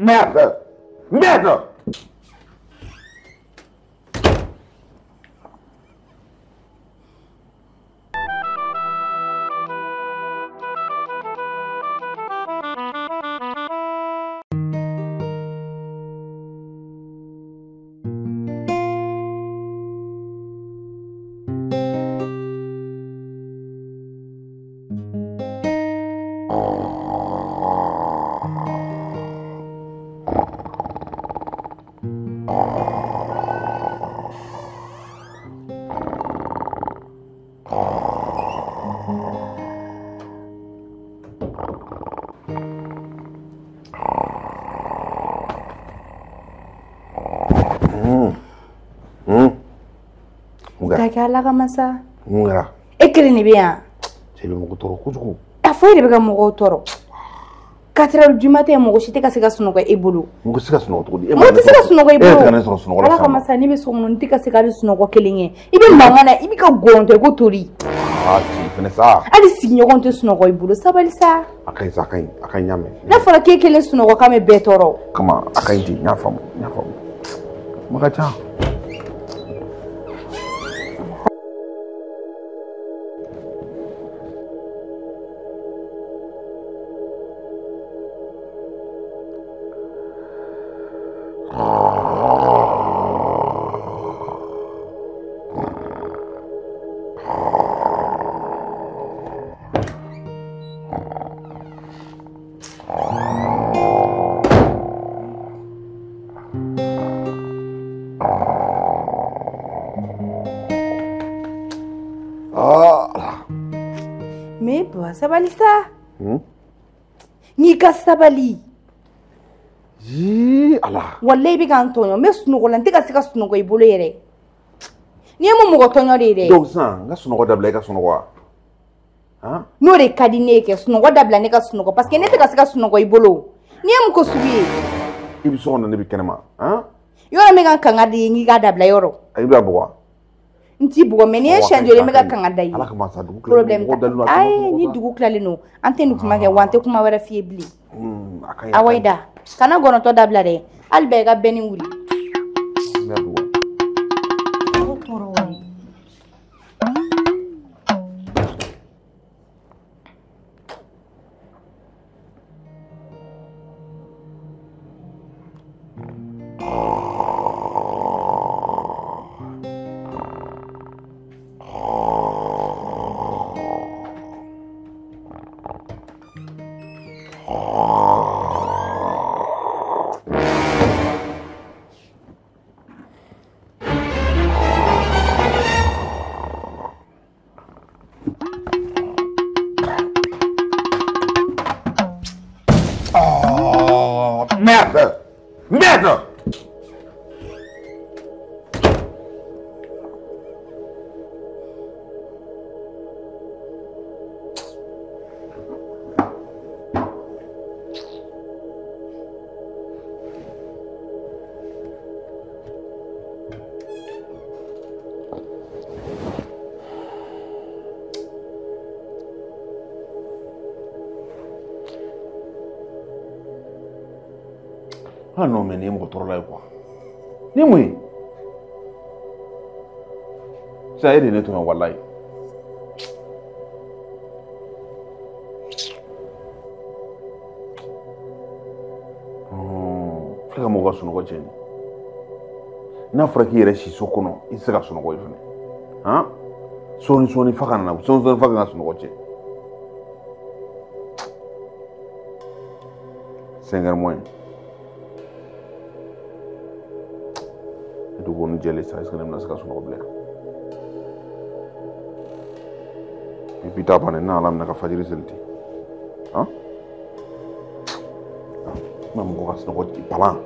Merde! Merde! Ala ka masa. Mun kɛra? E kelen de bɛ yan. Cɛ bɛ mɔgɔ tɔɔrɔ kojugu. A fɔ e de bɛ ka mɔgɔw tɔɔrɔ. 4 heures du matin mɔgɔ si tɛ ka se ka sunɔgɔ e bolo. Mɔgɔ tɛ se ka sunɔgɔ cogo di? Mɔgɔ tɛ se ka sunɔgɔ e bolo. E yɛrɛ tɛ ka ne sɔrɔ sunɔgɔ la sisan. Ala ka masa ne bɛ so kɔnɔ n tɛ ka se ka hali sunɔgɔ kelen kɛ. I bɛ mankan na i bɛ ka gɔrɔntɔ i ko tori. Aa cɛ fɛnɛ sa. Hali sigiɲɔgɔn tɛ sunɔgɔ i bolo sabali sa. A ka ɲi sa a ka ɲi a ka ɲi n y'a mɛn. N'a fɔra k'e kelen sunɔgɔ kan bɛ bɛɛ tɔɔrɔ. Kama a ka ɲi ten n y'a faamu n y'a faamu. Kuma ka ca. Mais bon, sabali sa. N'i ka sabali. Jii Ala. Walayi i bɛ ka n tɔɲɔ n bɛ sunɔgɔ la n tɛ ka se ka sunɔgɔ i bolo yɛrɛ. N'i ye mun mɔgɔ tɔɲɔ de ye dɛ. Donc sisan n ka sunɔgɔ dabila i ka sunɔgɔ wa? Han? N'o de ka di ne ye kɛ sunɔgɔ dabila ne ka sunɔgɔ parce que ne tɛ ka se ka sunɔgɔ i bolo. N'i ye mun ko sugu ye? I bɛ so kɔnɔ ne bɛ kɛnɛma. Han? Yɔrɔ min ka kanga da i ye n k'i k'a dabila yɔrɔ. I bɛ bugɔ wa? N t'i bugɔ mais n'i ye siɲɛ joli n bɛ ka kanga da i ye. Ala kama sa dugu tilalen don. Problème ayi ni dugu tilalen don an tɛ nin kuma kɛ wa an tɛ kuma wɛrɛ f'i ye bilen. Awɔ i da kana gɔnɔtɔ dabila dɛ hali bɛɛ i ka bɛnni wuli. Merde! Merde! Ah non, mais ni mɔgɔ tɔɔrɔla ye quoi. Ni mun ye? Sisan e de ye ne tɔɲɔ walayi. Filɛ ka mɔgɔ ka sunɔgɔ tiɲɛ. N'a fɔra k'i yɛrɛ si so kɔnɔ, i tɛ se ka sunɔgɔ ye fɛnɛ. Han? Sɔɔni sɔɔni fa ka na, sɔɔni sɔɔni fa ka na sunɔgɔ tiɲɛ. 5 heures moins. Dugu ni jɛlen sa est-ce que ne bɛna se ka sunɔgɔ bilen? Bi ta bannen n'a Ala minɛ ka fajiri seli ten. Han? Ma mɔgɔ ka sunɔgɔ balan.